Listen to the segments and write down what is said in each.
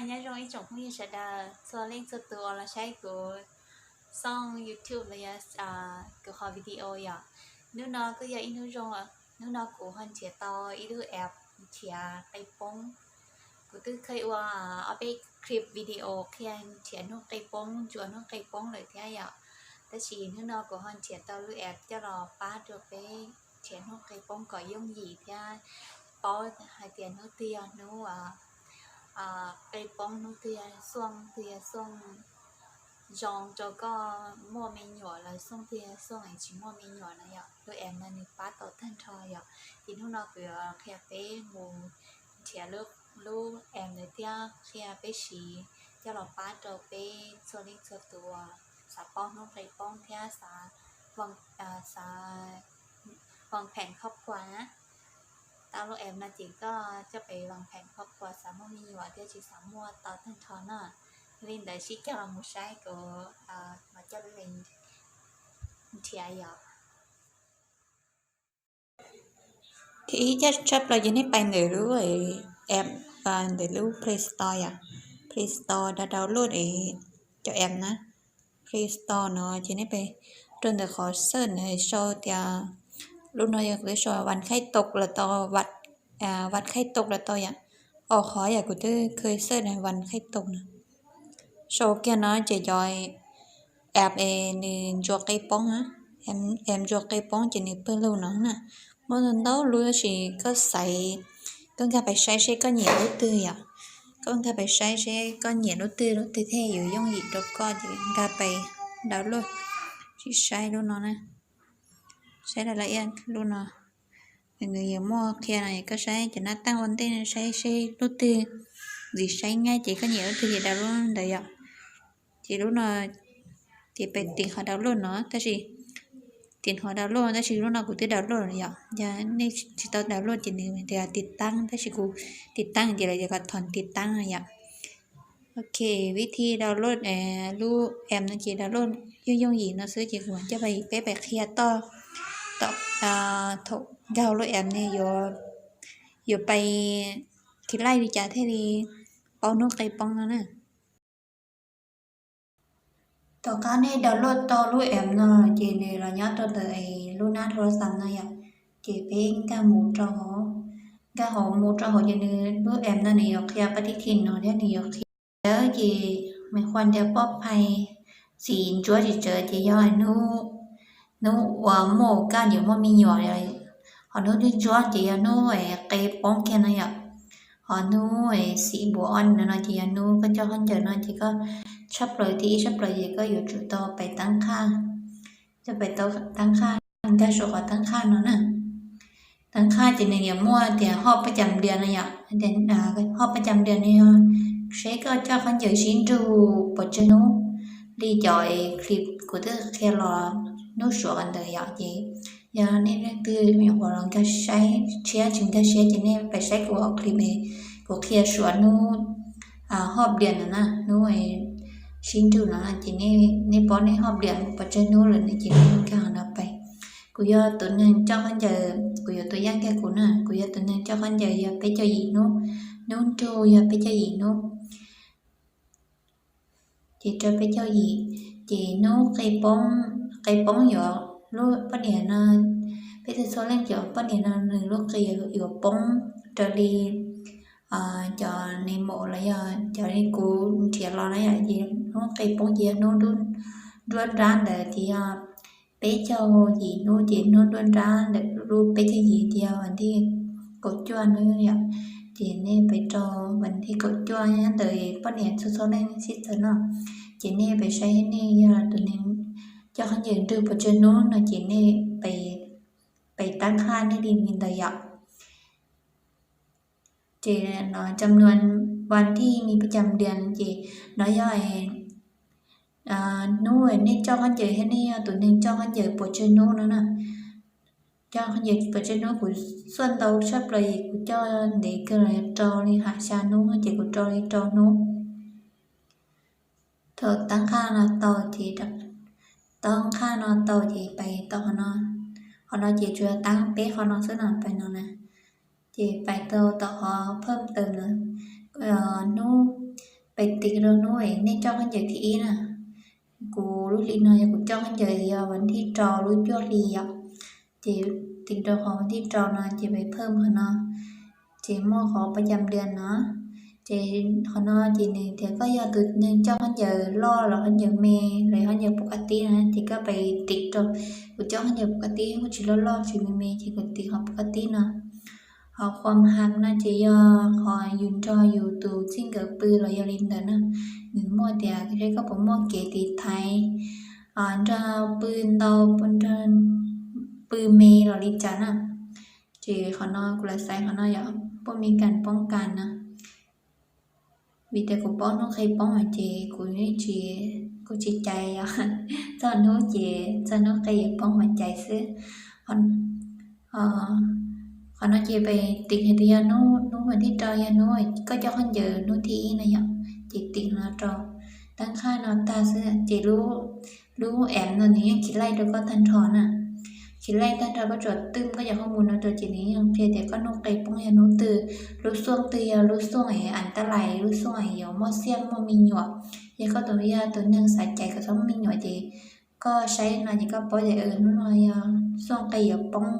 Nyob zoo ib tsoom phooj ywg sawv daws txhua leej txhua tus uas los saib kuv xoo YouTube los yog kuv qhov video yom. Hnub no kuj yog ib hnub zoo, hnub no kuv ho nrhiav tau ib lub app nrhiav qe poob. Kuv twb kheev ua ob peb clip video qhia nrhiav hnub qe poob, ntsuas hnub qe poob lawm thiab yom, tab sis hnub no kuv ho nrhiav tau lub app coj los pab rau peb nrhiav hnub qe poob kom yooj yim thiab paub hais tias hnub twg yog hnub qe poob, hnub twg yog xuaj, twg yog xuaj zoo rau koj muaj me nyuam los xuaj twg yog xuaj es tsis muaj me nyuam na yom. Lub app no nws pab tau tag nrho yom. Ces hnub no kuv yuav qhia peb mus nrhiav lub app ntawd thiab qhia peb siv coj los pab rau peb txhua leej txhua tus uas xav paub hnub qe poob thiab xav, xav vam pheem khob khuas na. Tau lub app no ces koj coj pes vam pheem khob khuas, xav muaj me nyuam thiab tsis xav muaj tau tag nrho na. Li ntawd sib coj los mus saib kuv mam coj lub nrhiav yom. Thib ib tshaj plaws ces nej pais ntawm lub app, ntawm lub Play Store yom, Play Store download cov app na. Play Store no ces nej pais rau ntawm qhov search na, sau tias lub no yog kuv twb sau vam khaib tau los tau, vam khaib tau los tau yom. Au qhov yam kuv twb kheev search na, vam khaib tau na. Sau kiag no ces cov app es nws ntsuas qe poob na, app ntsuas qe poob ces nws pawg lug no na. Muaj ntau lub tab sis koj xaiv, koj nkag pais saib seb koj nyiam lub twg yom. Koj nkag pais saib seb koj nyiam lub twg, lub twg thiaj yuav yooj yim rau koj ces nkag pais download. Sim saib lub no na, saib la la ib lub no, nws yuav muaj qhia no, koj saib cov nab teej ua ntej saib seb lub twg ntxiv saib nyab ces koj nyiam lub twg ces download ntawd yom. Ces lub no ces pais tim qhov download no, tab sis tim qhov download tab sis lub no kuv twb download lawm yom. Yog nej tsis tau download ces nws tias tiv taab, tab sis kuv tiv taab ces lawv tias kom thom tiv taab no yom. Ok, vib thib download lub app no ces download yooj yooj yim no xwb ces kuv coj peb pais qhia toj, tom thaum nkag lub app ne yuav pais khi laij li cas thiaj li paub hnub qe poob no na. Tom qab nej download tau lub app no ces nws los nyob rau ntawm lub nab thau xas no yom, ces peb nkag mus rau hauv, nkag hauv mus rau hauv ces nws lub app no nws yuav qhia pab tib thim no thiab nws yuav qhia ces me qhuas tias poj phais txiv ntsuab tsis tsawv ces yog hnub, hnub uas muaj kaj yuav muaj me nyuam, ho hnub twb ntsuab ces yog hnub qe poob kiag no yom. Ho hnub xim npuas ob no ces yog hnub koj coj khaub ncaws no ces koj tshaj plaws thib ib tshaj plaws ces koj yuav tsum tau pais tab qhaj, tau pais tab qhaj, nkag saum qhov tab qhaj no na. Tab qhaj ces nws yuav muaj tias hoj paj cas nplias no yom, hoj paj cas nplias no yog seb koj coj khaub ncaws sib nrug pes tsawg hnub, li cov clip kuv twb qhia los hnub suav ntawd yom. Ces yog nej leej twg nyuam qhuav los nkag saib tshiab tsis nkag siab ces nej pais saib kuv hauv clip, kuv qhia suav hnub hoj nplias no na, hnub sib nrug no ces nej paub nej hoj nplias pes tsawg hnub lawm no ces nej nkag no pais. Kuv yog tus neeg coj khaub ncaws, kuv yuav tus yaj nkag kuv na, kuv yog tus neeg coj khaub ncaws yog peb caug yim hnub, hnub nrug yog peb caug yim hnub. Ces rau peb caug yim, ces hnub qe poob, qe poob yuav lub poj niam no, peb tug txhua leej cov poj niam no nws lub qe yuav poob raws li cov nais maum los yog cov li kuv nrhiav los na yom. Ces hnub qe poob ces yog hnub nruab nrab ntawd ces yog peb caug yim hnub, ces hnub nruab nrab ntawm lub peb caug yim ces yog vas thib kaum cuaj hnub yom. Ces nej pais rau vas thib kaum cuaj nyob ntawm poj niam txhua txhua leej sib txawv no, ces nej pais saib nej yog tus neeg coj khaub ncaws nrug pes tsawg hnub no ces nej pais tab qhaj nej li ntawd yom. Ces no jam nuas vas thib ni peb cam nplias ces no yog hnub nej coj khaub ncaws thiab nej yog tus neeg coj khaub ncaws pes tsawg hnub no na. Coj khaub ncaws pes tsawg hnub, kuv xuaj ntau tshaj plaws es kuv coj ntev kawg los rau li ha xya hnub ces kuv rau li rau hnub. Thaum tab qhaj no tau ces, tab qhaj no tau ces pais tau qhov no, qhov no ces tsuas tab peb qhov no xwb no pais no na. Ces pais tau tom qhov phaj taws na, hnub Peb tim rau hnub es nej coj khaub ncaws thib ib na. Kuv lub hli no yog kuv coj khaub ncaws yog vas thib rau lub cuaj hli yom. Ces tim rau qhov vas thib rau no ces peb phawj qhov no, ces muaj qhov pab cam dias no. Ces qhov no ces nws tias koj yog tus neeg coj khaub ncaws loj los khaub ncaws me los khaub ncaws pus kab tib na, ces koj peb tim rau, kuv coj khaub ncaws pus kab tib kuj tsis loj loj tsis me me ces kuv tim qhov pus kab tib no. Qhov khuam hab no ces yog qhov yus nrog yus tus txij nkawm pw los yog li ntawd na. Nws muaj tias seb koj puas muaj kev tiv thaiv, nrog pw ntau, nrog pw me los li cas na. Ces qhov no kuv lam xaiv qhov no yog poj mi kas poob kas na. Vim tias kuv paub hnub qe poob ces kuv tsis, kuv tsis cais yom. Txog hnub ces txog hnub qe yuav poob mas cais xwb. Qhov no ces peb tim hais tias yog hnub, hnub vas thib rau yog hnub koj coj khaub ncaws hnub thib ib na yom, ces tim no rau, tab qhaj no tag xwb ces lub app no nws yeej khiv laij rau koj tag nrho na. Khiv laij tag nrho koj tsuas twb koj cov qhob mus no rau ces nws yeej qhia tias koj hnub qe poob yog hnub twg, lub xuaj twg yog lub xuaj es as tab lais, lub xuaj es yuav muaj xiaj muaj me nyuam. Yog koj tus, yog tus neeg xav cais kom txhob muaj me nyuam ces koj saib no ces koj paub tias hnub no yog xuaj qe yuav poob,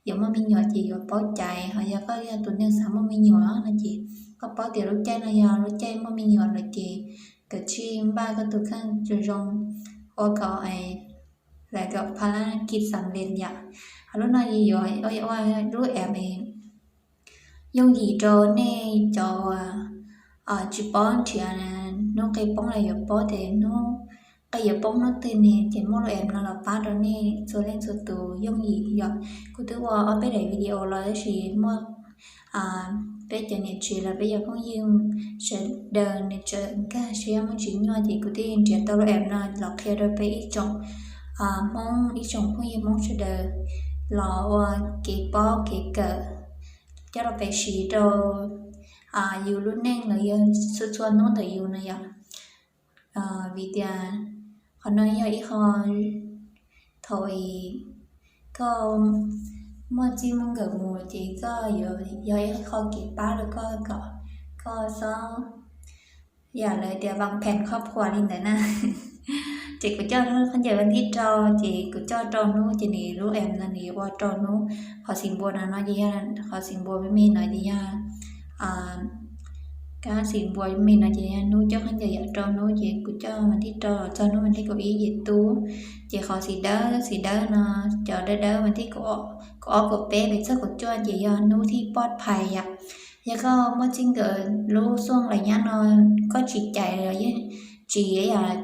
yuav muaj me nyuam ces yuav paub cais. Ho yog koj yog tus neeg xav muaj me nyuam no ces koj paub tias lub caij no yog lub caij muaj me nyuam lawm ces koj tsij npaj koj tus kheej zoo zoo ua kom, lawv kom pha lab kis xam les yom. Ho lub no yuav ua lub app yooj yim rau nej cov tsis paub nrhiav hnub qe poob los yuav paub tias hnub qe yuav poob hnub twg ne ces muaj lub app no los pab rau nej txhua leej txhua tus yooj yim yom. Kuv twb ua ob peb daim video los tab sis muaj peb cov niam tsev los peb cov phooj ywg sawv daws nws tseem nkag siab muaj tsis nyuaj ces kuv thiaj nrhiav tau lub app no los qhia rau peb ib tsoom Hmoob, ib tsoom phooj ywg Hmoob sawv daws los ua kev paub kev kawm coj los peb siv rau yus lub neej los yog txhua txhua hnub ntawm yus no yom. Vim tias qhov no yog ib qho thaum koj muaj txij muaj nkawm mus ces koj yuav yog ib qho kev pab rau koj kom koj txhob yam lawv tias vam pheem khob khuas li ntawd na. Ces kuv coj hnub khaub ncaws vas thib rau ces kuv coj rau hnub ces nws lub app no nws yuav ua rau hnub. Qhov xim npua no no ces yog qhov xim npua me me no ces yog kab xim npua me no ces yog hnub coj khaub ncaws yam rau hnub ces kuv coj vas thib rau txog hnub vas thib kaum ib ces tub. Ces qhov xim dawb, xim dawb no, cov dawb dawb vas thib kaum ob kaum peb peb txog kaum cuaj ces yog hnub thib poj phais yom. Yog koj muaj txij nkawm lub xuaj lais nyab no koj tsis cais los yeej tsis,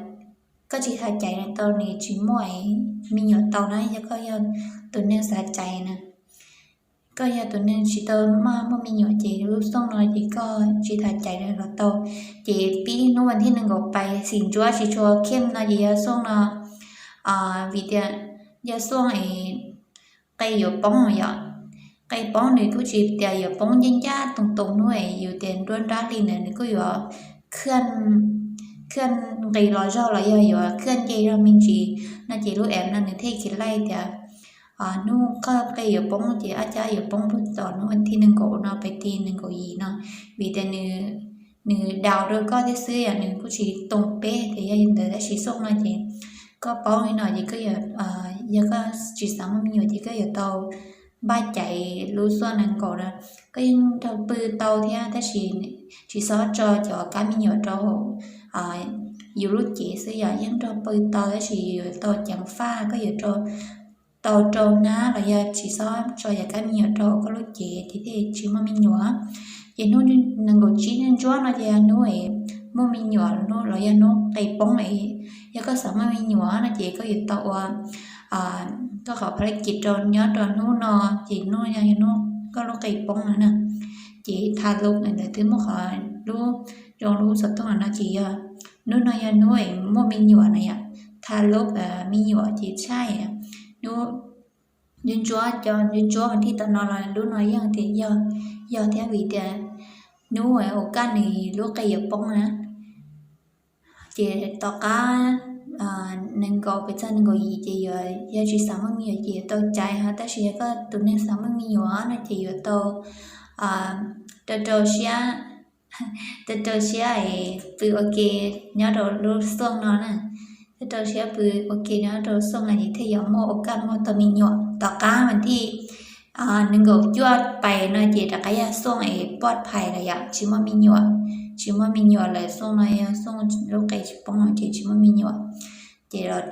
koj tsis xav cais tau nws tsis muaj me nyuam tau na. Yog koj yog tus neeg xav cais na, koj yog tus neeg tsis tau maj muaj me nyuam ces lub xuaj no ces koj tsis xav cais los tau. Ces pib hnub vas thib nees nkaum pais xim ntsuab tsis tshua khiaj no ces yog xuaj no, vim tias yog xuaj es qe yuav poob yom. Qe poob nws kuj tsis tias yuav poob ncaj ncaj toos toos hnub es yus tias nruab nrab hli ntawd nws kuj yuav khaj nqis los zog los yog yuav khaj nce zog me ntsis no ces lub app no nws thiaj khiv laij tias hnub koj qe yuav poob ces ab cab yuav poob puag tom hnub vas thib nees nkaum no pais ti nees nkaum yim no. Vim tias nws daus rau koj thiab xwb yom, nws kuj tsis toos peb tias yog li ntawd tab sis xuaj no ces koj paub li no ces koj yuav, yog koj tsis xav muaj me nyuam ces koj yuav tau npaj cais lub xuaj nees nkaum no. Koj yeej nrog pw tau thiab tab sis tsis txhob tso cov kab me nyuam rau hauv yus lub cev xwb yom. Yeej nrog pw tau tab sis yuav tau ceev faj, koj yuav tau rau hnab los yog tsis txhob tso cov kab me nyuam rau hauv koj lub cev ces thiaj tsis muaj me nyuam. Ces hnub nees nkaum tsib ntsuab no ces yog hnub muaj me nyuam los yog hnub qe poob es yog koj xav muaj me nyuam no ces koj yuav tau ua koj qhov pha lab kis rau nyob rau hnub no, ces hnub no yog hnub koj lub qe poob no na. Ces tha lub ntawd twb muaj qhov lub zoo lub xov tooj no ces yog hnub no yog hnub es muaj me nyuam na yom. Tha lub me nyuam ces tshaj hnub ntsuab, cov ntsuab vas thib tom no los lub no yeej tias yog, yog thiab vim tias hnub ua kaj nws lub qe yuav poob na. Ces tom qab nees nkaum pes txog nees nkaum yim ces yuav, yog tsis xav muaj me nyuam ces yuav tau cais, ho tab sis yog koj tus neeg xav muaj me nyuam no ces yuav tau rau rau siab Tej rau siab pw ua ke nyob rau lub xyoo no na, tej rau siab pw ua ke nyob rau xyoo no ces thiaj yuav muaj ua kaj muaj tau me nyuam. Tom qab vas thij nees nkaum cuaj pais no ces rov qab yog xyoo es poj phais lawm yom, tsis muaj me nyuam, tsis muaj me nyuam lawm. Xyoo no yog xyoo lub qe tsis poob ces tsis muaj me nyuam. Ces los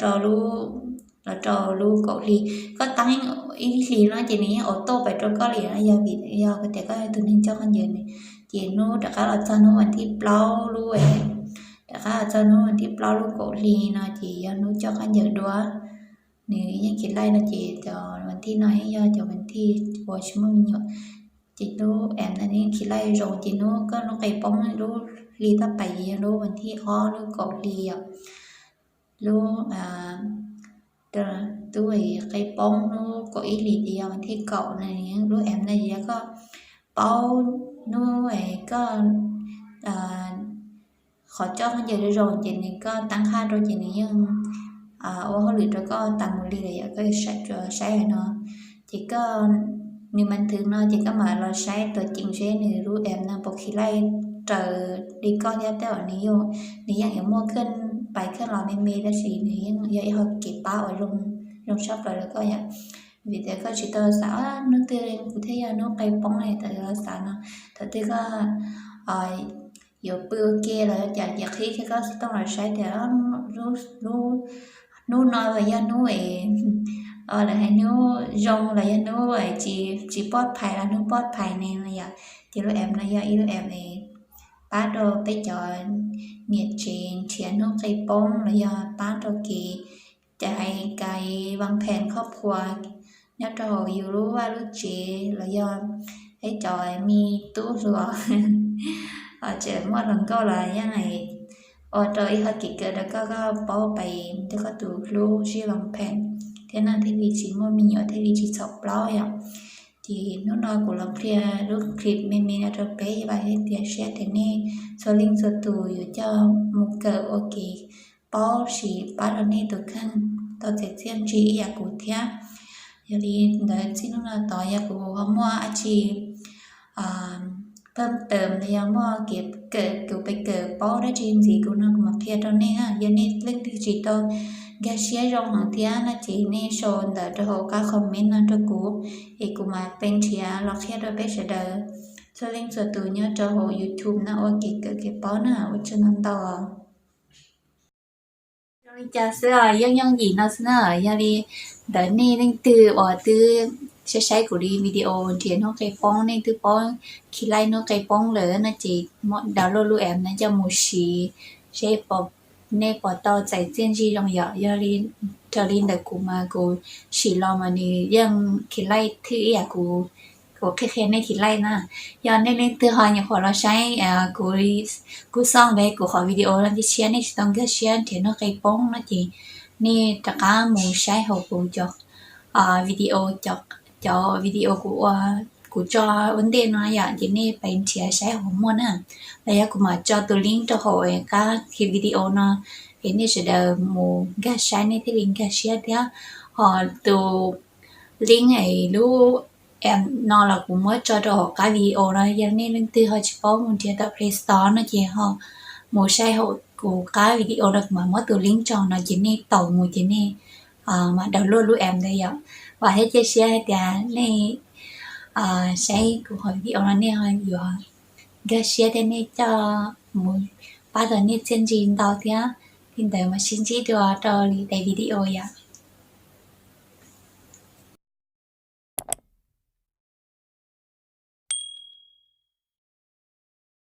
rau lub kaum hli, koj teeb ib hlis no ces nws yeej auto pais rau koj li no, yog vim yog tias koj yog tus neeg coj khaub ncaws, ces hnub rov qab los txog hnub vas thij plaub lub, rov qab los txog hnub vas thij plaub lub kaum hli no ces yog hnub coj khaub ncaws dua. Nws yeej khiv laij no ces cov vas thij no yeej yog cov vas thij uas tsis muaj me nyuam. Ces lub app no nws yeej khiv laij zoo, ces hnub koj lub qe poob lub hli tab pais ces yog lub vas thij ob lub kaum hli yom. Lub, lub qe poob lub kaum ib hlis ces yog vas thij kaum no, lub app no yog koj paub hnub koj qhov coj khaub ncaws zoo zoo ces nws koj teeb haj rau ces nws yeej ua hauj lwm rau koj tas mus li lawm yom, koj saib no. Ces koj, nws mas thwv no ces koj mam los saib tuam ceem seb nws lub app no puas khiv laij raws li koj thiab tej uas nws, nws yeej yuav muaj khej pais khej los me me tab sis nws yeej yog ib qho kev pab uas zoo tshaj plaws rau koj yom. Vim tias koj tsis tau xav hnub twg kuv thiaj yog hnub qe poob li tam los xav no. Thaum twg koj yuav pw ua ke los cas ces qhib kiag koj xov tooj los saib tias hnub no los yog hnub es lawv hais hnub zoo los yog hnub tsis poj phais los hnub poj phais ne no yom. Ces lub app no yog ib lub app pab rau peb cov niam tsev nrhiav hnub qe poob los yog pab rau kev cais, cais vaj phem khob khuas nyob rau hauv yus lub vaj lub tsev los yog peb cov me tub hluas tseem muaj hluas nkauj los yeej ua rau ib qho kev kawm rau koj, koj paub pais nrog koj tus hlub sib vaj phem thiab no thiaj li tsis muaj me nyuam thiaj li tsis txhaum plaub yom. Ces hnub no kuv los qhia lub clip me me no rau peb, vam thiab cia siab tias nej txhua leej txhua tus yuav coj mus kawm ua kev paub sis pab rau nej tus kheej tau txais txiaj ntsig ib yam kuv thiab. Yog li ntawd txij hnub no tod yog kuv ho muaj dab tsi pab tawm los yog muaj kev kawm, kuv pes kawm paub dab tsi ntxiv kuv no kuv mam qhia rau nej na. Yog nej leej twg tsis tau nkag siab zoo heev thiab no ces nej sau ntawv rau hauv qab comment no rau kuv es kuv mam pes nrhiav los qhia rau peb sawv daws txhua leej txhua tus nyob rau hauv YouTube no ua kev kawm kev paub na. Ua tsaug ntau ntau. Zoo li cas xwb os, yooj yooj yim no xwb na. Yog li ntawd nej leej twg uas twb saib saib kuv li video nrhiav hnub qe poob, nej twb paub khiv laij hnub qe poob lawm no ces download lub app no coj mus siv seb nej puas tau txais txiaj ntsig zoo yom. Yog li raws li ntawm kuv mas kuv sim los mas nws yeej khiv laij thwj ib yam kuv, kuv qhia qhia nej khiv laij na. Yog nej leej twg ho nyuam qhuav los saib kuv xoj ntawd kuv qhov video no cia siab nej tsis tau nkag siab nrhiav hnub qe poob no ces nej rov qab mus saib hauv kuv cov video, cov video kuv ua, kuv tso ua ntej no yom, ces nej pes nrhiav saib hauv muaj na. Los yog kuv mam tso tus link rau hauv qab video no es nej sawv daws mus nkag saib nej thiaj li nkag siab thiab. Ho tus link es lub app no los kuv muab tso rau hauv qab video no, yog nej leej twg ho tsis paub mus nrhiav tom Play Store no ces ho mus saib hauv kuv qab video no kuv mam muab tus link tso no ces nej taus mus ces nej mam download lub app ntawd yom. Vam thiab cia siab hais tias nej saib kuv qhov video no nej ho yuav nkag siab thiab nej coj mus pab tau nej txiaj ntsig ntau thiab. Li ntawd mam sib ntsib dua rau lwm daim video yom.